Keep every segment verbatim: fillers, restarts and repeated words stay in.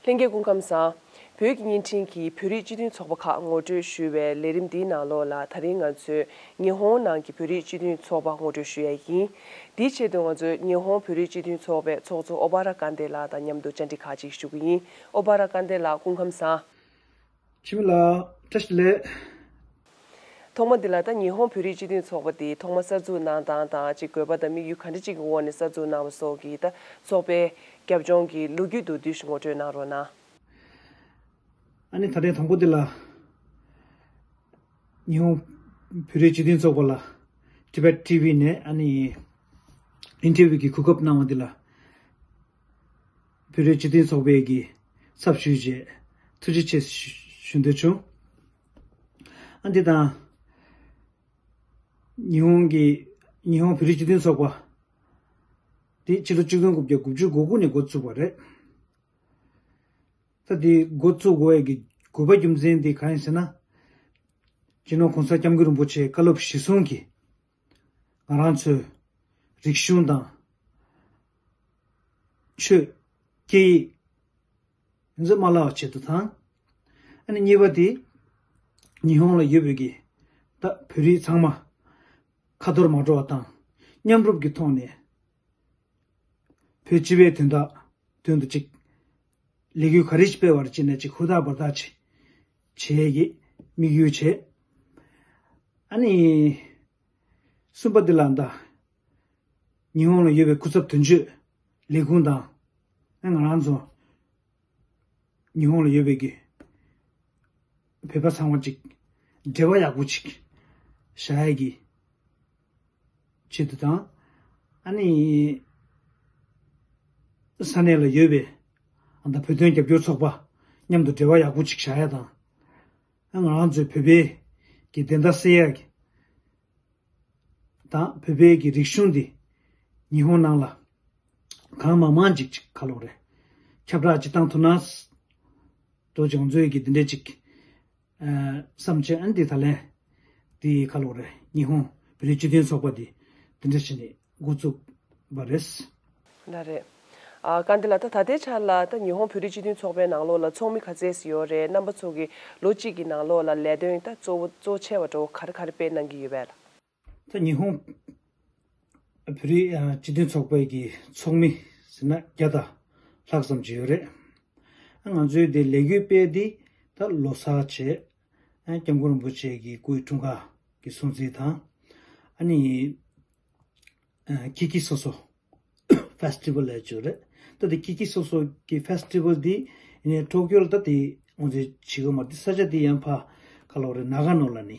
ལྷན་རྒྱས་སྐུ་ཁམས་བཟང་། བོད་ཀྱི་བརྙན་འཕྲིན་གྱི་བོད་རིགས་སྤྱི་མཐུན་ཚོགས་པ་ཁག་ངོ་སྤྲོད་ཞུ་བའི་ལས་རིམ་འདིའི་ནང་ལོགས་ལ། ད་རིང་ང་ཚོས་ཉི་ཧོང་ནང་གི་བོད་རིགས་སྤྱི་མཐུན་ཚོགས་པ་ངོ་སྤྲོད་ཞུ་ཡ་ཡིན། དེའི་ཆེད་དུ་ང་ཚོས་ཉི་ཧོང་བོད་རིགས་སྤྱི་མཐུན་ཚོགས་པའི་ཚོགས་གཙོ་ཨོ་པ་ར་ཀན་དེ་ལགས་དང་མཉམ་དུ་བཅར་འདྲི་ཁག་ཅིག་ཞུ་གི་ཡིན། ཨོ་པ་ར་ཀན་དེ་ལགས་སྐུ་ཁམས་བཟང་། འཆི་མེད་ལགས་བཀྲ་ཤིས་བདེ་ལེགས། ཐོག་མ་འདི་ལ་ད་ཉི་ཧོང་བོད་རིགས་སྤྱི་མཐུན་ཚོགས་པ་འདི་ཐོག་མ་གསར་འཛུགས་གནང་སྟངས་དང་ཅིག་དགོས་པ་དང་དམིགས་ཡུལ་ག་འདྲ་ཅིག་གི་འོག་ནས་གསར་འཛུགས་གནང་བ་སོགས་ཀྱི་ད་ཚོགས་པའི་རྒྱབ་ལྗོངས་ཀྱི་ལོ་རྒྱུས་མདོར་བསྡུས་ཤིག་ངོ་སྤྲོད་གནང་རོགས་གནང་། ཨ་ནི་ད་ཐེངས་དང་པོ་འདི་ལ་ཉི་ཧོང་བོད་རིགས་སྤྱི་མཐུན་ཚོགས་པ་ལ་Tibet T V ནས་ཨ་ནི་ཨིན་ཊར་བིའུ་གི་གོ་སྐབས་གནང་བ་འདི་ལ་བོད་རིགས་སྤྱི་མཐུན་ཚོགས་པའི་གི་ཚབ་ཞུས་རྗེས་ཐུགས་རྗེ་ཆེ་ཞུ་འདོད་བྱུང་། ཨ་འདི་དང་ཉི་ཧོང་གི་ཉི་ཧོང་བོད་རིགས་སྤྱི་མཐུན་ཚོགས་པ་དེ་ཕྱི་ལོ་ཆིག་སྟོང་དགུ་བརྒྱ་དགུ་བཅུ་གོ་དགུ་ནས་འགོ་བཙུགས་པ་རེད། ད་དེ་འགོ་བཙུགས་དགོས་ཡ་གི་དགོས་པ་རྒྱུ་མཚན་དེ་གང་ཡིན་ཟེར་ན། སྤྱི་ནོར་གོང་ས་སྐྱབས་མགོན་རིན་པོ་ཆེའི་བཀའ་སློབ་གཞིར་བཟུང་གིས་ང་རང་ཚོའི་རིག་གཞུང་དང་ཆོས་སྐད་ཡིག་ཡོངས་རྫོགས་མ་བརླག་པའི་ཆེད་དུ་དང་། ཨ་ནི་གཉིས་པ་དེ་ཉི་ཧོང་ལ་ཡོད་པའི་གི་ད་བོད་རིགས་ཚང་མ་ཁ་འཐོར་མ་འགྲོ་བ་དང་མཉམ་རུབ་ཀྱི་ཐོག་ནས། བོད་སྤྱི་པའི་དོན་དག་དོན་དུ་གཅིག་ལས་འགུལ་ག་རེ་ཞིག་སྤེལ་བར་བྱས་ནས་གཅིག་ཧུར་ཐག་འབད་ཐག་ཅིག་བྱེད་ཀྱི་དམིགས་ཡུལ་བྱས། ཨ་ནི་གསུམ་པ་འདི་ལ་ད་ཉི་ཧོང་ལ་ཡོད་པའི་སྐུ་ཚབ་དོན་གཅོད་ལས་ཁུངས་དང་ཨ་ང་རང་ཚོ་ཉི་ཧོང་ལ་ཡོད་པའི་གི་བོད་པ་ཚང་མ་གཅིག་འབྲེལ་བ་ཡག་པོ་ཅིག་བཞག་ཡ་གི་ཆེད་དུ་དང་། ཨ་ནི་ས་གནས་ལ་ཡོད་པའི་ཨ་ད་བོད་དོན་རྒྱབ་སྐྱོར་ཚོགས་པ་མཉམ་དུ་འབྲེལ་བ་ཡག་པོ་ཅིག་བཞག་ཡ་དང་། ཨ་ང་རང་ཚོའི་བོད་པའི་གི་བདེན་མཐའ་གསལ་ཡ་གི་དང་བོད་པའི་གི་རིག་གཞུང་འདི་ཉི་ཧོང་ནང་ལ་གང་མང་མང་ཅིག་ཅིག་ཁ་ལོ་རེ་ཁྱབ་བསྒྲགས་ཅིག་བཏང་ཐུབ་ན། ཏོ་ཅང་ཚོའི་གི་འདི་འདྲ་ཅིག་ཨ་བསམ་བྱས་ཨ་ནི་འདི་ད་ལན་འདི་ཁ་ལོ་རེ་ཉི་ཧོང་བོད་རིགས་སྤྱི་མཐུན་ཚོགས་པ་འདི་འདི་འདྲ་བྱས་ནས་འགོ་བཙུགས་པ་རེད། ལགས་རེད། ཨ་ཀན་དེ་ལགས་ད་ད་ལྟའི་ཆར་ལ་ད་ཉི་ཧོང་བོད་རིགས་སྤྱི་མཐུན་ཚོགས་པའི་ནང་ལོགས་ལ་ཚོགས་མི་ག་ཚད་ཙམ་ཡོད་རེད། རྣམ་པ་ཚོ་གི་ལོ་གཅིག་གི་ནང་ལོགས་ལ་ལས་དོན་ད་གཙོ་བོ་གཙོ་ཆེ་བ་འདྲ་བོ་ག་རེ་ག་རེ་སྤེལ་གནང་གི་ཡོད་པས་ལགས། ད་ཉི་ཧོང་བོད་རིགས་ཨ་སྤྱི་མཐུན་ཚོགས་པའི་གི་ཚོགས་མི་ཟེར་ན་བརྒྱ་དང་ལྷག་ཙམ་ཅིག་ཡོད་རེད། ཨ་ང་ཚོའི་དེ་ལས་འགུལ་སྤེལ་དེ་ད་ལོ་གསར་བྱས། ཨ་སྐྱབས་མགོན་རིན་པོ་ཆེ་གི་སྐུའི་འཁྲུངས་སྐར་གྱི་སྲུང་བརྩི་དང་། ཨ་ནི་ཨ་ཀི་ཀི་སོ་སོ་ཕེ་སི་ཊི་ཝལ་ལབ་ཀྱི་ཡོད་རེད། ད་དེ་ཀི་ཀི་སོ་སོ་གི་ཕེ་སི་ཊི་ཝལ་འདི་ཡིན་ནའི་ཊོ་ཀྱོ་ལ་ད་དེ་ང་ཚོའི་བྱེད་དགོས་མ་རེད། ས་ཆ་འདི་ཡང་ཕ་ག་ལོ་རེད། ནཱ་ག་ནོ་ལ་ནི་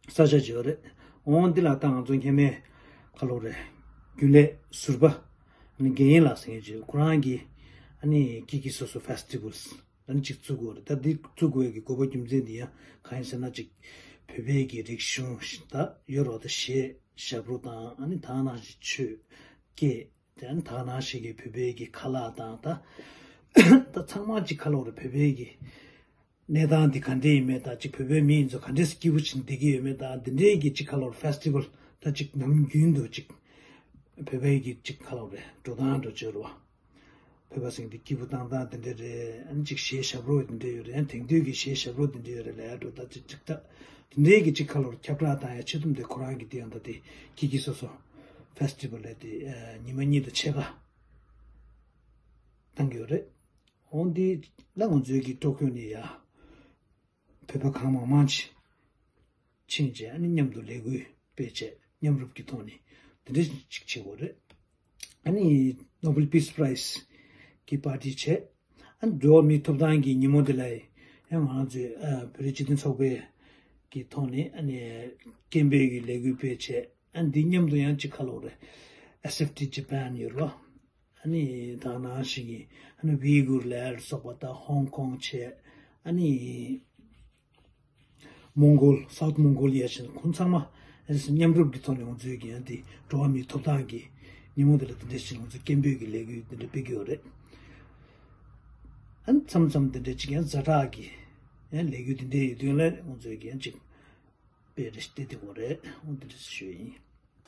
ས་ཆ་ཅིག་ཡོད་རེད། འོང་འདི་ལ་ད་ང་ཚོ་སྔོན་མའི་ག་ལོ་རེད། རྒྱུན་ལས་ཟུར་པ་ཨ་ནི་དགེ་བསྙེན་ལགས་ཟེར་མཁན་ཅིག་ཁོ་རང་གིས་ཨ་ནི་ཀི་ཀི་སོ་སོ་ཕེ་སི་ཊི་ཝལ་ཨ་ནི་ཅིག་བཙུགས་དགོས་རེད། ད་འདི་བཙུགས་དགོས་ཀྱི་དགོས་པ་རྒྱུ་མཚན་འདི་ཡང་གང་ཡིན་ཟེར་ན་ཅིག་བོད་པའི་གི་རིག་གཞུང་ད་ཡོད་རོགས་ད་གཞས་ཞབས་བྲོ་དང་ཨ་ནི་ད་ནང་བཞིན་ཆོས་སྐད་དེ་ཨ་ནི་ད་ནང་བཞིན་གི་བོད་པའི་གི་ཁ་ལག་དང་ད་ད་ཚང་མ་ཅིག་ག་ལོ་རེད། བོད་པའི་གི་གནས་སྟངས་འདི་ག་འདྲས་ཡིན་མེད་དང་ཅིག་བོད་པའི་མི་ཡིན་ཚོ་ག་འདྲས་སྐྱིད་པོ་བྱས་ནས་བསྡད་ཀྱི་ཡོད་མེད་དང་འདི་འདྲས་ཀྱི་ཅིག་ག་ལོར་ཕེ་སི་ཊི་ཝལ་ད་ཅིག་ནམ་རྒྱུན་དུ་ཅིག་བོད་པའི་གི་ཅིག་ག་ལོར་རེད། འགྲོ་སྟངས་འགྲོ་བྱེད་རུ་བ། བོད་པ་ཟེར་མཁན་འདི་སྐྱིད་པོ་བཏང་སྟངས་འདི་འདྲས་རེད། ཨ་ནི་ཅིག་གཞས་ཞབས་བྲོ་འདི་འདྲས་ཡོད་རེད། ཨ་ནི་དེང་དུས་ཀྱི་གཞས་ཞབས་བྲོ་འདི་འདྲས་ཡོད་རེད་ལབ་ཡ་འགྲོ། ད་ཅིག་ཅིག་ད་འདི་འདྲས་ཀྱི་ཅིག་ག་ལོར་ཁྱབ་བསྒྲགས་བཏང་ཡ་ཆེད་དུ་འདི་ཁོ་རང་གི་དེ་ཡང་ད་དེ་ཀི་ཀི་སོ་སོ་ཕེ་སི་ཊི་ཝལ་ལས་དེ་ཉི་མ་གཉིས་དང་ཕྱེད་ཀ་བཏང་གི་ཡོད་རེད། འོང་འདི་ལ་ང་ཚོའི་གི་ཊོ་ཀྱོ་ནས་ཡ་བོད་པ་གང་མང་མང་ཅིག་ཕྱིན་བྱས་ཨ་ནི་མཉམ་དུ་ལས་འགུལ་སྤེལ་བྱས་མཉམ་རུབ་ཀྱི་ཐོག་ནས་དེ་འདྲ་ཅིག་བྱེད་དགོས་རེད། ཨ་ནི་ནོ་བེལ་པིས་པ་རའི་སི་གི་པར་ཊི་བྱས། ཨ་ནི་འགྲོ་བ་མིའི་ཐོབ་ཐང་གི་ཉིན་མོ་དེ་ལ་ཡང་ང་ཚོའི་ཨ་བོད་རིགས་སྤྱི་མཐུན་ཚོགས་པའི་གི་ཐོག་ནས་ཨ་ནི་སྐད་འབོད་ཀྱི་ལས་འགུལ་སྤེལ་བྱས། ཨ་ནི་འདི་མཉམ་དུ་ཡང་ཅིག་ག་ལོ་རེད། ཨེ་སི་ཨེཕ་ཊི་ཇ་པན་ཡོད་རེད་བ། ཨ་ནི་ད་ནང་བཞིན་གྱི་ཨ་ནི་ཝི་གུར་ལབ་སོགས་པ་དང་ཧོང་ཀོང་བྱས། ཨ་ནི་མོང་གོལ་སའུ་ཐི་མོང་གོ་ལི་ཡ་བྱས་ཁོང་ཚང་མ་ཨ་ནི་མཉམ་རུབ་ཀྱི་ཐོག་ནས་ང་ཚོའི་གི་ཨ་ནི་འགྲོ་བ་མིའི་ཐོབ་ཐང་གི་ཉིན་མོ་འདི་ལ་འདི་འདྲ་ཞིག་ང་ཚོ་སྐད་འབོད་ཀྱི་ལས་འགུལ་འདི་འདྲ་སྤེལ་གྱི་ཡོད་རེད། ཨ་ནི་མཚམས་མཚམས་འདི་འདྲ་ཅིག་ཡང་ཛ་དྲག་གི་ཡང་ལས་འགུལ་འདི་འདྲ་ཡོད་དུས་ལ་ང་ཚོའི་གི་ཡང་ཅིག་དཔེ་རེ་ཞིག་བལྟས་བསྡད་དགོས་རེད། འོ་འདི་འདྲ་ཞུ་ཡིན།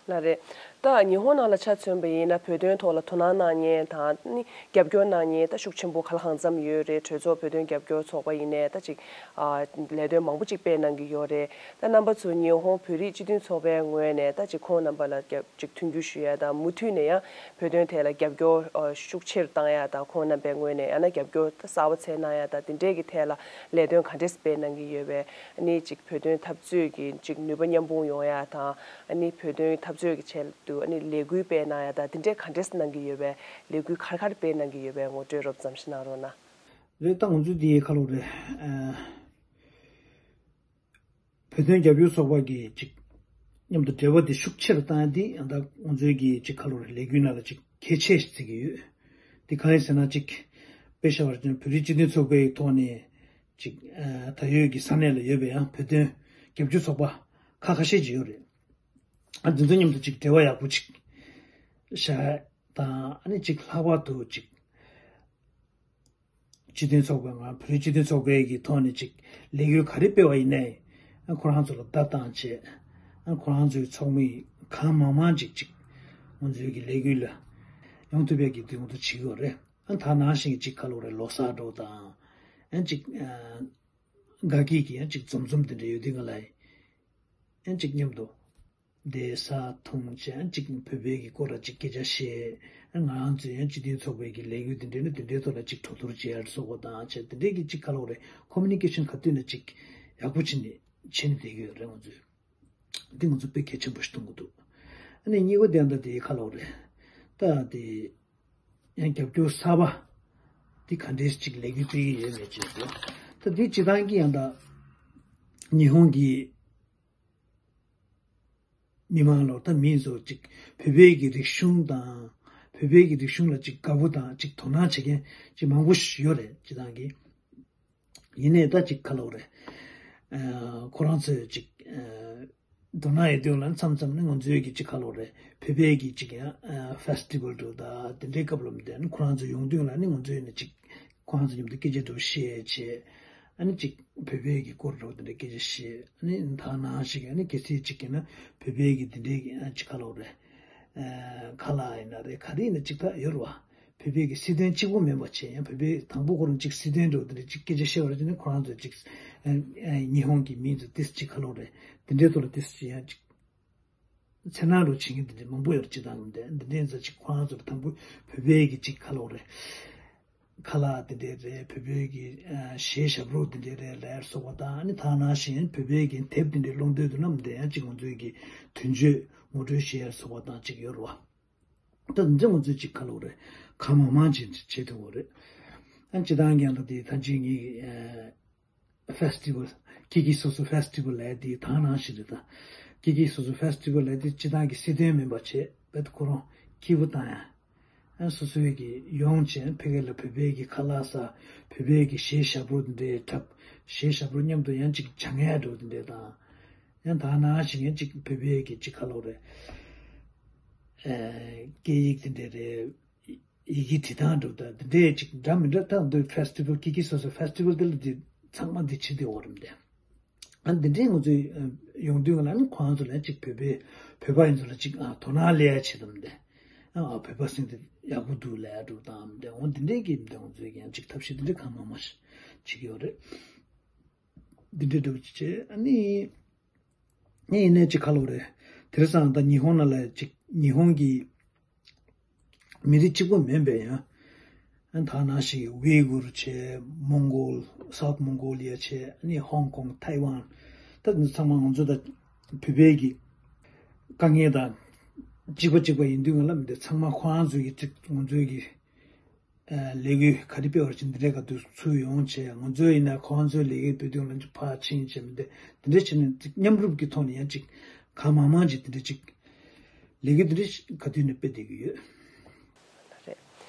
ལགས་རེད། ད་ཉི་ཧོང་ནང་ལ་ཆ་མཚོན་པ་ཡིན་ན་བོད་དོན་ཐོག་ལ་དོ་སྣང་གནང་མཁན་དང་ནི་རྒྱབ་སྐྱོར་གནང་མཁན་ད་ཤུགས་ཆེན་པོ་ག་ལ་གང་འཚམ་ཡོད་རེད། གྲོས་ཚོགས་བོད་དོན་རྒྱབ་སྐྱོར་ཚོགས་པ་ཡིན་ནའི་ད་ཅིག་ཨ་ལས་དོན་མང་པོ་ཅིག་སྤེལ་གནང་གི་ཡོད་རེད། ད་རྣམ་པ་ཚོ་ཉི་ཧོང་བོད་རིགས་སྤྱི་མཐུན་ཚོགས་པའི་ངོས་ནས་ད་ཅིག་ཁོང་རྣམ་པ་ལ་རྒྱབ་ཅིག་མཐུན་འགྱུར་ཞུ་ཡ་དང་མུ་མཐུད་ནས་ཡང་བོད་དོན་ཐད་ལ་རྒྱབ་སྐྱོར་ཨ་ཤུགས་ཆེ་རུ་བཏང་ཡ་དང་ཁོང་རྣམ་པའི་ངོས་ནས་ཡང་ན་རྒྱབ་སྐྱོར་ད་གསར་པ་བྱས་གནང་ཡ་དང་དེ་འདྲས་ཀྱི་ཐད་ལ་ལས་དོན་ག་འདྲས་སྤེལ་གནང་གི་ཡོད་པས། ཨ་ནི་ཅིག་བོད་དོན་འཐབ་རྩོད་ཀྱི་ཅིག་ནུས་པ་མཉམ་སྤུངས་ཡོང་ཡ་དང་། ཨ་ནི་བོད་དོན་འཐབ་རྩོད་ཀྱི་ཆེད་དུ་ཨ་ནི་ལས་འགུལ་སྤེལ་གནང་ཡ་དང་དེ་འདྲས་ག་འདྲས་གནང་གི་ཡོད་པས། ལས་འགུལ་ག་རེ་ག་རེ་སྤེལ་གནང་གི་ཡོད་པས་ངོ་སྤྲོད་རོབ་ཙམ་ཞིག་གནང་རོགས་གནང་། རེད། ད་ང་ཚོའི་འདི་ཁ་ལོ་རེད། ཨ། བོད་དོན་རྒྱབ་སྐྱོར་ཚོགས་པ་གི་ཅིག་མཉམ་དུ་འབྲེལ་བ་དེ་ཤུགས་ཆེ་རུ་བཏང་ཡ་དེ་ཡང་ད་ང་ཚོའི་གི་ཅིག་ཁ་ལོ་རེད། ལས་འགུལ་ནང་ལ་ཅིག་གལ་ཆེ་ཞིག་བརྩི་གི་ཡོད། དེ་གང་ཡིན་ཟེར་ན་ཅིག་དཔེ་བཞག་པར་བརྟེན་བོད་རིགས་སྤྱི་མཐུན་ཚོགས་པའི་ཐོག་ནས་ཅིག་ཨ་ད་ཡོད་ཀྱི་ས་གནས་ལ་ཡོད་པའི་ཡང་བོད་དོན་རྒྱབ་སྐྱོར་ཚོགས་པ་ཁག་ཁ་ཤས་ཅིག་ཡོད་རེད། ཨ་འདི་ཚོ་མཉམ་དུ་ཅིག་འབྲེལ་བ་ཡག་པོ་ཅིག་བཞག་དང་ཨ་ནི་ཅིག་ལྷག་པར་དུ་ཅིག་སྤྱི་མཐུན་ཚོགས་པའི་ངང་བོད་རིགས་སྤྱི་མཐུན་ཚོགས་པའི་གི་ཐོག་ནས་ཅིག་ལས་འགུལ་ག་རེ་སྤེལ་བ་ཡིན་ནའི་ཨ་ཁོ་རང་ཚོ་ལ་བརྡ་བཏང་བྱས། ཨ་ཁོ་རང་ཚོའི་ཚོགས་མི་གང་མང་མང་ཅིག་ཅིག་ང་ཚོའི་གི་ལས་འགུལ་ལ་ཡོང་ཐུབ་པའི་གི་དུས་ཚོད་བྱེད་ཀྱི་ཡོད་རེད། ཨ་ད་ནང་བཞིན་གྱི་ཅིག་ཁ་ལོ་རེ་ལོ་གསར་འགྲོ་དང་། ཨ་ཅིག་ཨ་དགའ་སྐྱིད་ཀྱི་ཨ་ཅིག་འཛོམས་འཛོམས་དེ་འདྲ་ཡོད་དུས་ང་ལ་ཨ་ཅིག་མཉམ་དུ་བསྡད་ས་འཐུང་བྱས་ཨ་ཅིག་བོད་པའི་གི་སྐོར་ལ་ཅིག་སྐད་ཆ་བཤད། ཨ་ང་རང་ཚོའི་ཨ་སྤྱི་མཐུན་ཚོགས་པའི་གི་ལས་འགུལ་དེ་འདྲ་ནི་དེ་འདྲའི་ཐོག་ལ་ཅིག་གྲོས་བསྡུར་བྱས་སོགས་པ་དང་བྱས་དེ་འདྲའི་གི་ཅིག་ཁ་ལོ་རེ་ཁོ་མུ་ནི་ཀེ་ཤན་ག་དུས་ནས་ཅིག་ཡག་པོ་བྱས་ནས་བྱས་ནས་བསྡད་ཀྱི་ཡོད་རེད། ང་ཚོས་འདི་ང་ཚོ་དཔེ་གལ་ཆེན་པོ་ཞིག་མཐོང་གི་འདུག་ཨ་ནི་གཉིས་པ་དེ་ཡང་ད་དེའི་ཁ་ལོ་རེད། ད་དེ། ཡང་རྒྱབ་སྐྱོར་གསར་པ་འདི་ག་འདྲས་ཅིག་ལས་འགུལ་སྤེལ་གྱི་ཡོད་མེད་ཅེས་ཟེར། ད་འདི་སྤྱི་བཏང་གི་ཡང་ད་ཉི་ཧོང་གི་མི་མང་ལོ་ད་མི་ཚོ་ཅིག་བོད་པའི་གི་རིག་གཞུང་དང་བོད་པའི་གི་རིག་གཞུང་ལ་ཅིག་དགའ་པོ་དང་ཅིག་དོ་སྣང་བྱེད་མཁན་ཅིག་མང་པོ་ཞིག་ཡོད་རེད། སྤྱི་བཏང་གི། ཡིན་ནའི་ད་ཅིག་ཁ་ལོ་རེད། ཨ་ཁོ་རང་ཚོས་ཅིག་ཨ་དོ་སྣང་ཡོད་དུས་ལ་མཚམས་མཚམས་ནི་ང་ཚོའི་གི་ཅིག་ཁ་ལོ་རེད། བོད་པའི་གི་ཅིག་ཡང་ཨ་ཕེ་སི་ཊི་བལ་འདྲ་ད་དེ་འདྲའི་སྐབས་ལ་མི་བསྡད་ནི་ཁོ་རང་ཚོ་ཡོང་དུས་ལ་ནི་ང་ཚོས་ནི་ཅིག་ཁོ་རང་ཚོ་མཉམ་དུ་སྐད་ཆ་འདྲ་བཤད་བྱས། ཨ་ནི་ཅིག་བོད་པའི་གི་སྐོར་འདྲ་དེ་འདྲའི་སྐད་ཆ་བཤད། ཨ་ནི་ད་ནང་ཞིག་ཨ་ནི་གལ་སྲིད་ཅིག་ཡིན་ན་བོད་པའི་གི་དེ་འདྲའི་གི་ཨ་ཅིག་ཁ་ལོ་རེད། ཨ་ཁ་ལག་ཡིན་ན་རེད་ག་རེ་ཡིན་ན་ཅིག་ད་ཡོད་རེད་བ། བོད་པའི་གི་སྲིད་དོན་གཅིག་པོ་མིན་པ་བྱས་ཡང་བོད་པའི་དང་པོ་ཁོ་རང་གཅིག་སྲིད་དོན་འགྲོ་དེ་འདྲ་གཅིག་སྐད་ཆ་བཤད་པ་རེད་དེ་ནི་ཁོ་རང་ཚོ་གཅིག་ཨ་ཨ་ཉི་ཧོང་གི་མི་ཚོ་ཏིས་གཅིག་ཁ་ལོ་རེད། དེ་འདྲའི་ཐོག་ལ་ཏིས་གཅིག་ཡང་གཅིག་འཚེར་སྣང་འགྲོ་བྱེད་མཁན་དེ་འདྲ་མང་པོ་ཡོད་རེད། སྤྱི་བཏང་གི་འདི་འདི་འདྲའི་ཚོ་གཅིག་ཁོ་རང་ཚོ་ལ་དང་པོ་བོད་པའི་གི་གཅིག་ཁ་ལོ་རེད། ཁ་ལག་དེ་འདྲའི་རེད། བོད་པའི་གི་ཨ་གཞས་ཞབས་བྲོ་དེ་འདྲའི་རེད་ལབ་སོགས་པ་དང་ཨ་ནི་ད་ནང་བཞིན་བོད་པའི་གི་དེབ་དེ་འདྲའི་ཀློག་འདོད་འདུག་ན་མི་འདྲ་ཡང་གཅིག་ང་ཚོའི་གི་དོན་བརྗོད་ངོ་སྤྲོད་བྱེད་ཡ་སོགས་པ་དང་གཅིག་ཡོད་རེད་བ། ད་འཛིན་ང་ཚོས་ཅིག་ཁ་ལོ་རེད། གང་མང་མང་ཅིག་བྱེད་ཐུབ་པ་རེད། ཨ་སྤྱི་བཏང་རྒྱང་ཐག་དེ་ཐང་ཆེན་ངེད་ཀྱི་ཕེ་སི་ཊི་བལ་ཀི་ཀི་སོ་སོ་ཕེ་སི་ཊི་བལ་ལབ་དེ་ད་ནང་བཞིན་རེད། ད་ཀི་ཀི་སོ་སོ་ཕེ་སི་ཊི་བལ་ལབ་དེ་སྤྱི་བཏང་གི་སྲིད་དོན་མིན་པ་བྱས་བེད་ཁོ་རང་སྐྱིད་པོ་བཏང་ཡ། ཨ་སོ་སོའི་གི་ཡོང་བྱས་ཕ་གི་ལ་བོད་པའི་གི་ཁ་ལག་ཟ། བོད་པའི་གི་གཞས་ཞབས་བྲོ་དེ་འདྲའི་འཁྲབ། གཞས་ཞབས་བྲོ་མཉམ་དུ་ཡང་ཅིག་སྦྱང་ཡ་འགྲོ་དེ་འདྲའི་དང་། ཡང་ད་ནང་བཞིན་ཡང་ཅིག་བོད་པའི་གི་ཅིག་ཁ་ལོ་རེད། ཨེ་སྐད་ཡིག་དེ་འདྲ་རེད། ཡི་གེ་འབྲི་སྟངས་འགྲོ་ད་དེ་འདྲའི་ཅིག་འདྲ་མི་འདྲ་ད་འདི་ཕེ་སི་ཊི་བལ་ཀི་ཀི་སོ་སོ་ཕེ་སི་ཊི་བལ་དེ་ལ་དེ་ཚང་མ་འདི་བྱེད་དེ་འོ་རེད་དེ། ཨ་འདི་འདྲའི་ང་ཚོའི་ཡོང་དུས་ང་ལ་ནི་ཁོང་ཚོ་ལ་ཅིག་བོད་པའི་བོད་པ་ཡིན་ཚོ་ལ་ཅིག་ཨ་དོ་སྣང་སླེབས་ཡ་བྱེད་དམ་དེ། ཨ་བོད་པ་ཟེར་དེ་ཡག་པོ་འདུག་ལབ་ཡ་འགྲོ་དང་དེ་འོ་འདི་འདྲའི་གི་འདི་ང་ཚོའི་ཡང་ཅིག་ཐབས་ཤེས་འདི་འདྲའི་གང་མང་མང་ཞིག་བྱེད་ཀྱི་ཡོད་རེད། འདི་འདྲའི་འདྲ་བོ་ཅིག་བྱས་ཨ་ནི། ངས་ཡིན་ནའི་ཅིག་ཁ་ལོ་རེད། དེ་རིང་སང་ད་ཉི་ཧོང་ནང་ལ་ཅིག་ཉི་ཧོང་གི་མི་རིགས་གཅིག་པོ་མིན་པའི་ཡང་། ཨ་ད་ནང་བཞིན་ཝི་གུར་བྱས་མོང་གོལ་སའུ་ཐི་མོང་གོ་ལི་ཡ་བྱས་ཨ་ནི་ཧོང་ཀོང་ཐའེ་ཝན། ད་འདི་ཚང་མ་ང་ཚོ་ད་བོད་པའི་གི་དཀའ་ངལ་དང་གཅིག་པ་གཅིག་པ་ཡིན་དུས་ང་ལ་མི་འདི་ཚང་མ་ཁོ་རང་ཚོའི་གི་ཅིག་ང་ཚོའི་གི་ལས་འགུལ་ག་རེ་སྤེལ་བར་ཕྱིན་འདི་འདྲའི་ག་དུས་ཚུར་ཡོང་བྱས་ང་ཚོའི་ཡིན་ན་ཁོང་ཚོའི་ལས་འགུལ་སྤེལ་དུས་ལ་ཕར་ཕྱིན་བྱས་མི་འདི་འདི་འདྲ་བྱས་ནས་ཅིག་མཉམ་རུབ་ཀྱི་ཐོག་ནས་ཡང་ཅིག་གང་མང་མང་ཅིག་འདི་འདྲ་ཅིག་ལས་འགུལ་འདི་འདྲ་ག་དུས་ནས་སྤེལ་བསྡད་ཀྱི་ཡོད། རེད།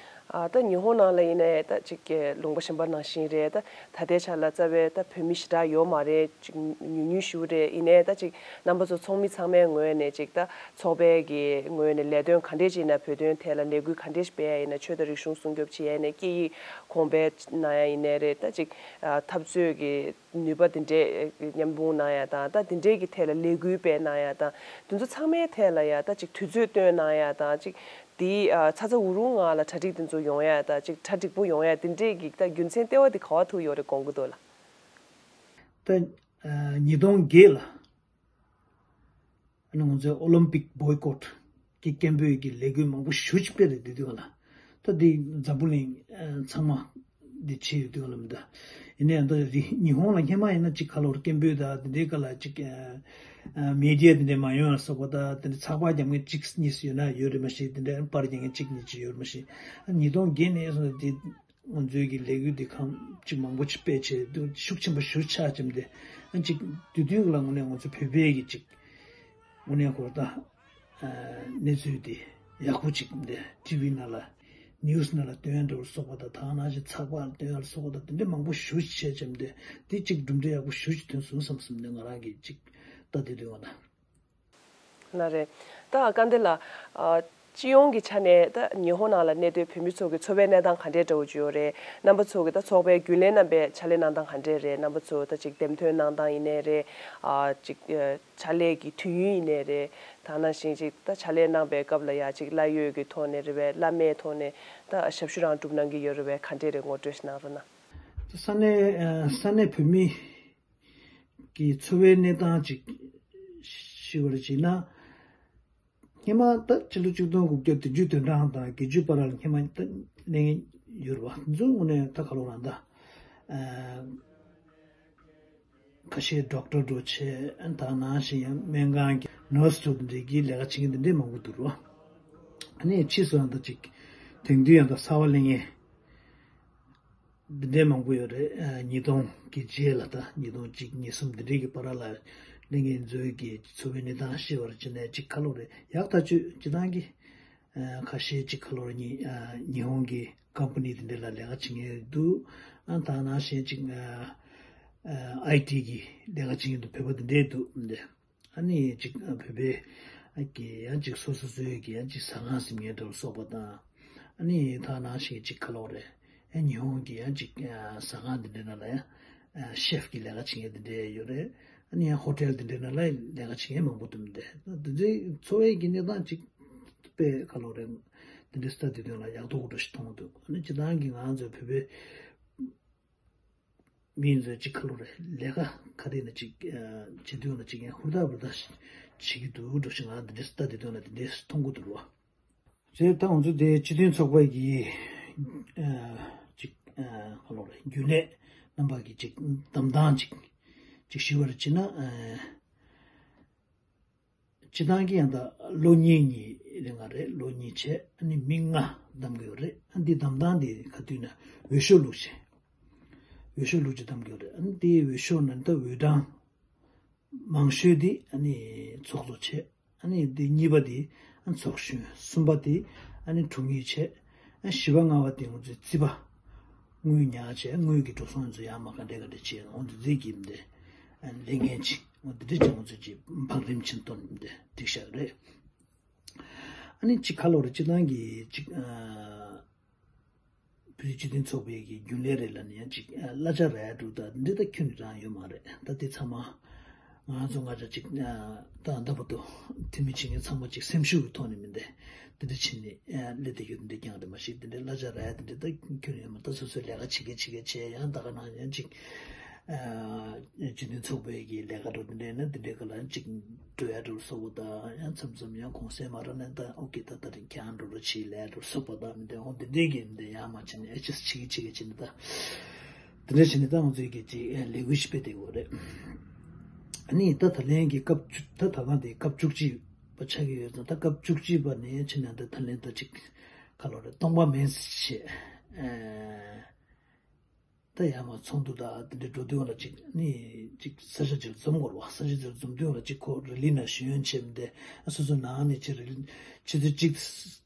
ཨ་ད་ཉི་ཧོང་ནང་ལ་ཡིན་ནའི་ད་ཅིག་གི་ལུང་པ་གཞན་པ་ནང་བཞིན་རེད། ད་ད་ལྟའི་ཆ་ལ་རྩ་བའི་ད་བོད་མི་ཞེ་དྲག་ཡོད་མ་རེད། ཅིག་ཉུང་ཉུང་ཞིག་རེད། ཡིན་ནའི་ད་ཅིག་རྣམ་པ་ཚོ་ཚོགས་མི་ཚང་མའི་ངོས་ནས་ཅིག་ད་ཚོགས་པའི་གི་ངོས་ནས་ལས་དོན་ག་འདྲས་ཅིག་ཡིན་ན། བོད་དོན་ཐད་ལ་ལས་འགུལ་ག་འདྲས་ཤིག་སྤེལ་ཡ་ཡིན་ན། ཆོས་དང་རིག་གཞུང་སྲུང་སྐྱོབ་བྱེད་ཡ་ཡིན་ན། སྐད་ཡིག་གོང་འཕེལ་གནང་ཡ་ཡིན་ནའི་རེད། ད་ཅིག་ཨ་འཐབ་རྩོད་ཀྱི་ནུས་པ་དེ་འདྲས་མཉམ་སྤུངས་གནང་ཡ་དང་། ད་དེ་འདྲས་ཀྱི་ཐད་ལ་ལས་འགུལ་སྤེལ་གནང་ཡ་དང་། དེ་ཚོ་ཚང་མའི་ཐད་ལ་ཡ་ད་ཅིག་དུས་ཚོད་བཏོན་གནང་ཡ་དང་། ཅིག་དེ་ཨ་ཚ་ཚ་འུར་འུར་ངང་ལ་གྲ་སྒྲིག་དེ་ཚོ་ཡོང་ཡ་དང་། ཅིག་གྲ་འགྲིག་པོ་ཡོང་ཡ་དེ་འདྲས་ཀྱི་ད་རྒྱུ་མཚན་ལྟེ་བ་དེ་ག་བ་ཐུག་ཡོད་རེད་དགོངས་ཀྱི་འདུག་ལགས། ད་ཨ་ཉིས་སྟོང་བརྒྱད་ལ་ཨ་ནི་ང་ཚོའི་ཨོ་ལིམ་པིག་བོའི་ཀོཊ་ཀྱི་སྐད་འབོད་ཀྱི་ལས་འགུལ་མང་པོ་ཞེ་པོ་ཅིག་སྤེལ་རེད། དེ་དུས་སྒང་ལ། ད་དེ་འཛམ་བུ་གླིང་ཨ་ཚང་མ་འདི་བྱས་ཡོད་དུས་སྒང་ལ་མི་འདུག། ཡིན་ནའི་ད་དེ་ཉི་ཧོང་ལ་སྔོན་མ་ཡིན་ན་ཅིག་ག་ལོར་སྐད་འབོད་དང་དེ་འདྲའི་སྒང་ལ་ཅིག་ཨ་མི་ཌི་ཡ་དེ་འདྲ་མ་ཡོང་ཡ་སོགས་པ་དང་། དེ་འདྲ་ཚགས་པར་རྒྱག་མཁན་གཅིག་གཉིས་ཡོད་ན་ཡོད་རེད་མ་གཞི། དེ་འདྲ་པར་རྒྱག་མཁན་གཅིག་གཉིས་ཅིག་ཡོད་རེད་མ་གཞི། ཉིས་སྟོང་བརྒྱད་ནས་བཟུང་སྟེ་ང་ཚོའི་གི་ལས་འགུལ་འདི་གང་ཅིག་མང་པོ་ཅིག་སྤེལ་བྱས་འདུག། ཤུགས་ཆེན་པོ་ཞེ་པོ་ཆགས་ཅིག་འདི་ཨ་ཅིག་དེ་དུས་ལ་དངོས་གནས་ང་ཚོ་བོད་པའི་གི་ཅིག་དངོས་གནས་ཁོ་ད་ཨ་གནས་ཚུལ་འདི་ཡག་པོ་ཅིག་འདི་ཊི་ཝི་ནང་ལ་ནིའུ་སི་ནང་ལ་སྟོན་ཡ་འདྲ་བོ་སོགས་པ་དང་། ད་ག་ནང་བཞིན་ཚགས་པར་སྟོན་ཡ་ལ་སོགས་པ་དང་། དེ་འདྲ་མང་པོ་ཞེ་པོ་ཅིག་བྱས་ཅིག་འདི་འདི་ཅིག་གྲུབ་འབྲས་ཡག་པོ་ཞེ་པོ་ཅིག་ཐོན་སོང་བསམ་བསམ་ནས་ང་རང་གི་ཅིག་ལྟ་དེ་དུས་ང་ད། ལགས་རེད། ད་སྐལ་ལྡན་ལགས། ཨ་སྤྱི་ཡོངས་ཀྱི་ཆ་ནས་ད་ཉི་ཧོང་ནང་ལ་གནས་སྡོད་བོད་མི་ཚོ་གི་འཚོ་བའི་གནས་སྟངས་ག་འདྲའི་འདྲ་བོ་ཅིག་ཡོད་རེད། རྣམ་པ་ཚོ་གི་ད་ཚོགས་པའི་རྒྱུན་ལས་རྣམ་པའི་ཕྱག་ལས་གནང་སྟངས་ག་འདྲས་རེད། རྣམ་པ་ཚོ་ད་ཅིག་འདེམས་ཐོན་གནང་སྟངས་ཡིན་ནའི་རེད། ཨ་ཅིག་ཨ་ཕྱག་ལས་ཀྱི་དུས་ཡུན་ཡིན་ནའི་རེད། ད་ནང་བཞིན་ཅིག་ད་ཕྱག་ལས་གནང་པའི་སྐབས་ལ་ཡ་ཅིག་གླ་ཡོད་ཀྱི་ཐོག་ནས་རེད་པས། བླ་མའི་ཐོག་ནས་ད་ཞབས་ཞུ་རང་སྒྲུབ་གནང་གི་ཡོད་རེད་པས། ག་འདྲས་རེད། ངོ་སྤྲོད་ཞིག་གནང་རོགས་གནང་། ས་གནས་ཨ་ས་གནས་བོད་མི་གི་འཚོ་བའི་གནས་སྟངས་ཅིག་ཞུ་བར་བྱས་ན། སྔོན་མ་ད་ཕྱི་ལོ་ཆིག་སྟོང་དགུ་བརྒྱ་བདུན་ཅུ་དོན་གྲངས་དང་བརྒྱད་ཅུ་བར་ལ་སྔོན་མ་ད་གནས་ཡོད་རེད་པ། འཛུལ་དངོས་གནས་ད་ག་ལོ་རང་ད་ཨ་ཁ་ཤས་ཌོག་ཊར་འགྲོ་བྱས། ད་ནང་བཞིན་ཡང་སྨན་ཁང་གི་ནར་སི་འདྲ་འདྲའི་གི་ལས་ཀ་བྱེད་མཁན་འདི་འདྲའི་མང་པོ་འདུག་རེད་པ། ཨ་ནི་ཕྱིས་སུ་ཡང་ད་ཅིག་དེང་དུས་ཡང་ད་གསར་པ་གླེང་མཁན་འདི་འདྲའི་མང་པོ་ཡོད་རེད། ཨ་ཉིས་སྟོང་གི་རྗེས་ལ། ད་ཉིས་སྟོང་གཅིག་གཉིས་གསུམ་འདི་འདྲའི་གི་བར་ལ་གླེང་མཁན་ཚོའི་གི་འཚོ་བའི་གནས་སྟངས་ཤེས་པར་བྱས་ནས་ཅིག་ག་ལོ་རེད། ཡག་ཐག་ཆོད་སྤྱིར་བཏང་གི་ཨ་ཁ་ཤས་ཅིག་ག་ལོ་རེད། ཉི་ཨ་ཉི་ཧོང་གི་ཀམ་པ་ནི་འདི་འདྲ་ལ་ལས་ཀ་བྱེད་མཁན་འདུག། ཨ་ད་ནང་བཞིན་ཅིག་ཨ་ཨ་ཨའི་ཊི་གི་ལས་ཀ་བྱེད་མཁན་འདུག། བོད་པ་འདི་འདྲའི་འདུག་འདི། ཨ་ནི་ཅིག་ཨ་བོད་པའི་ཨ་གི་ཡང་ཅིག་སོ་སོ་སོའི་གི་ཡང་ཅིག་ཟ་ཁང་ཟིན་མཁན་འདྲ་བོ་སོགས་པ་དང་། ཨ་ནི་ད་ནང་བཞིན་ཅིག་ག་ལོ་རེད། ཨ་ཉི་ཧོང་གི་ཡང་ཅིག་ཨ་ཟ་ཁང་འདི་འདྲ་ནང་ལ་ཡང་ཨ་ཤེཕ་གི་ལས་ཀ་བྱེད་མཁན་འདི་འདྲ་ཡོད་རེད། ཨ་ནི་ཡང་ཧོ་ཊེལ་འདི་འདྲ་ནང་ལ་ལས་ཀ་བྱེད་མཁན་མང་པོ་འདུག་འདི། འདི་ཚོའི་འཚོ་བའི་གི་གནས་སྟངས་ཅིག་དཔེ་ག་ལོ་རེད། འདི་འདྲ་སི་ཊ་ཌི་དོན་ལ་ཡག་ཐོག་འགྲོ་ཞིག་མཐོང་འདུག། ཨ་ནི་སྤྱིར་བཏང་གི་ང་ཚོའི་བོད་པའི་མི་ཚོས་ཅིག་ག་ལོ་རེད། ལས་ཀ་ག་རེ་ན་ཅིག་ཨ་བྱེད་དུས་ན་ཅིག་ཡང་ཧུར་ཐག་འབད་ཐག་བྱེད་ཀྱི་འདུག་འགྲོ་ཞིག། ང་འདི་འདྲའི་སི་ཊ་ཌི་དོན་ལ་འདི་འདྲའི་མཐོང་གི་འདུག་རོ། རེད། ད་ང་ཚོ་དེ་སྤྱི་མཐུན་ཚོགས་པ་གི་ཨ་ཅིག་ཨ་ག་ལོ་རེད། རྒྱུན་ལས་རྣམ་པ་གི་ཅིག་འདེམས་སྟངས་ཅིག་ཅིག་ཞུ་བར་བྱས་ན། ཨ་སྤྱིར་བཏང་གི་ཡང་ད་ལོ་གཉིས་གཉིས་རིང་ལ་རེད། ལོ་གཉིས་བྱས། ཨ་ནི་མི་ལྔ་འདེམས་ཀྱི་ཡོད་རེད། ཨ་འདི་འདེམས་སྟངས་འདི་ག་དུས་ན་འོས་ཤོག་བླུགས་བྱས། འོས་ཤོག་བླུགས་བྱས་འདེམས་ཀྱི་ཡོད་རེད། ཨ་ནི་དེའི་འོས་ཤོག་ནང་ད་འོས་གྲངས་མང་ཤོས་འདི་ཨ་ནི་ཚོགས་གཙོ་བྱས། ཨ་ནི་འདི་གཉིས་པ་འདི་ཨ་ཚོགས་གཞོན། གསུམ་པ་འདི་ཨ་ནི་དྲུང་ཡིག་བྱས། ཨ་བཞི་པ་ལྔ་པ་འདི་ང་ཚོའི་རྩིས་པ། དངུལ་ཉར་བྱས། དངུལ་གྱི་འགྲོ་སོང་ཚོ་ཡར་མར་ག་འདྲས་ག་འདྲས་བྱས། འོ་འདི་འདི་གི་འདི་ཨ་ལས་འགན་ཅིག་འོ་འདི་འདྲས་ཅིག་ང་ཚོས་ཅིག་བང་རིམ་ཅིག་བཏོན་འདི་སྒྲིག་བཞག་རེད། ཨ་ནི་ཅིག་ག་ལོ་རེད། སྤྱིར་བཏང་གི་ཅིག་ཨ་བོད་རིགས་སྤྱི་མཐུན་ཚོགས་པའི་གི་རྒྱུན་ལས་རེད་ལབ་ནས་ཡང་ཅིག་ཨ་གླ་ཆ་རག་འགྲོ་ད་འདི་ད་ཁྱོན་ནས་རག་ཡོད་མ་རེད། ད་དེ་ཚང་མ་ང་ཚོ་ང་ཅག་ཅིག་ཨ་ད་ལྟ་བར་དུ་འཐུས་མི་བྱེད་མཁན་ཚང་མ་ཅིག་སེམས་ཤུགས་ཀྱི་ཐོག་ནས་མི་འདི་འདི་འདྲ་བྱས་ནས་ཨ་སླེབས་བསྡད་ཡོད། འདི་འདྲ་རྐྱང་རེད། མ་གཞི་འདི་འདྲའི་གླ་ཆ་རག་ཡ་འདི་འདྲ་ད་ཁྱོན་ནས་ཡོད་མ། ད་སོ་སོའི་ལས་ཀ་བྱེད་མཁན་བྱེད་མཁན་བྱས། ཡང་ད་ག་ནང་ཡང་ཅིག་ཨ་སྤྱི་མཐུན་ཚོགས་པའི་གི་ལས་ཀ་འགྲོ་འདི་འདྲ་ཡིན་ན་འདི་འདྲའི་སྐབས་ལ་ཡང་ཅིག་འགྲོ་ཡ་འགྲོ་སོགས་པ་དང་། ཡང་མཚམས་མཚམས་ཡང་གུང་སེང་མ་རག་ན་ད་ཨོ་ཀེ་ད་ད་རིང་ཁྱེད་རང་འགྲོ་རོགས་བྱེད་ལས་འགྲོ་སོགས་པ་དང་། མི་འདྲ་འོ་འདི་འདྲའི་གི་འདི་ཡང་མ་བྱས་ནས་ཨེ་ཅེས་བྱེད་གི་བྱེད་གི་བྱེད་ནས་ད་འདི་འདྲ་བྱས་ནས་ད་ང་ཚོའི་གི་ཅིག་ཨེ་ལས་འགུལ་ཞིག་སྤེལ་བསྡད་ཡོད་རེད། ཨ་ནི་ད་ད་ལན་གི་སྐབས་བཅུ་ད་ད་ལྟ་དེ་སྐབས་བཅུ་གཅིག་པ་ཆགས་ཀྱི་ཡོད་ཙང་། ད་སྐབས་བཅུ་གཅིག་པ་ནས་ཕྱིན་ན་ད་ད་ལན་ད་ཅིག་ག་ལོ་རེད། སྟོང་པ་མིན་བྱས། ཨེ། ད་ཡར་མར་ཚོགས་འདུ་དང་དེ་འདྲའི་འགྲོ་དུས་ལ་ཅིག་ནི་ཅིག་ས་ཆ་ཅིག་འཛོམས་དགོས་རེད་བ། ས་ཆ་ཅིག་འཛོམས་དུས་ལ་ཅིག་ཁོ་རི་ལི་ནང་ཞུ་ཡོན་བྱས་མི་འདས། སོ་སོ་ནང་ནས་ཅིག་རི་ལི་ཆུ་ཚོད་གཅིག་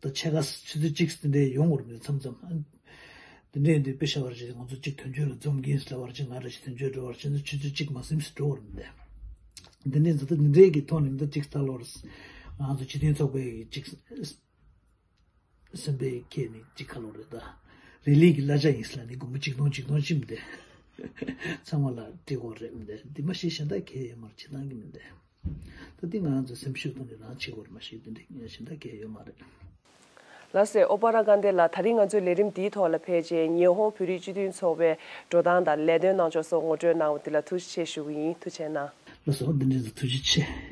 དང་ཕྱེད་ཀ་ཆུ་ཚོད་གཅིག་དེ་འདྲའི་ཡོང་དགོས་རེད་མི་འདུག་མཚམས་མཚམས། དེ་འདྲའི་འདི་དཔེ་བཞག་པར་བྱས་ང་ཚོ་གཅིག་དོན་གཅོད་ལ་འཛོམས་ཀྱིན་ཟེར་བར་ཅིག་ང་རེ་ཞིག་དོན་གཅོད་འགྲོ་བར་ཅིག་ཆུ་ཚོད་གཅིག་མ་ཟིན་ཟེར་འགྲོ་བར་མི་འདས། འདི་འདྲའི་འཛིན་གྲྭ་འདི་འདྲའི་གི་ཐོག་ནས་འདི་གཅིག་ལྟ་ལོར། ང་ཚོ་སྤྱི་མཐུན་ཚོགས་པའི་གཅིག་སེམས་པའི་ཁྱེད་ནི་གཅིག་ཁ་ལོ་རེད་ད། རི་ལི་གི་གླ་ཆ་ཡིན་ཟེར་ལ་ནི་དགུང་ལོ་ཆིག་སྟོང་ཆིག་སྟོང་ཅིག་མི་འདས། ཚང་མ་ལ་སྤྲད་དགོས་རེད་མི་འདས། འདི་མ་གཞི་གཞན་དག་གས་ཡོད་མ་རེད། བྱེད་སྟངས་ཀྱི་མི་འདས། ད་འདི་ང་ཚོ་སེམས་ཤུགས་ཐོག་ནས་རང་བྱེད་དགོས་རེད། མ་གཞི་འདི་འདྲ་གཞན་དག་གས་ཡོད་མ་རེད། ལགས་སོ། ཨོ་པ་ར་དགའ་ལྡན་ལགས། ད་རིང་ང་ཚོའི་ལས་རིམ་འདིའི་ཐོག་ལ་ཕེབས་རྗེས་ཉི་ཧོང་བོད་རིགས་སྤྱི་མཐུན་ཚོགས་པའི་འགྲོ་སྟངས་དང་ལས་དོན་གནང་ཕྱོགས་སོགས་ངོ་སྤྲོད་གནང་བ་འདི་ལ་ཐུགས་རྗེ་ཆེ་ཞུ་གི་ཡིན། ཐུགས་རྗེ་གནང་། ལགས་སོ། འདི་འདྲའི་ཐུགས་རྗེ་ཆེ།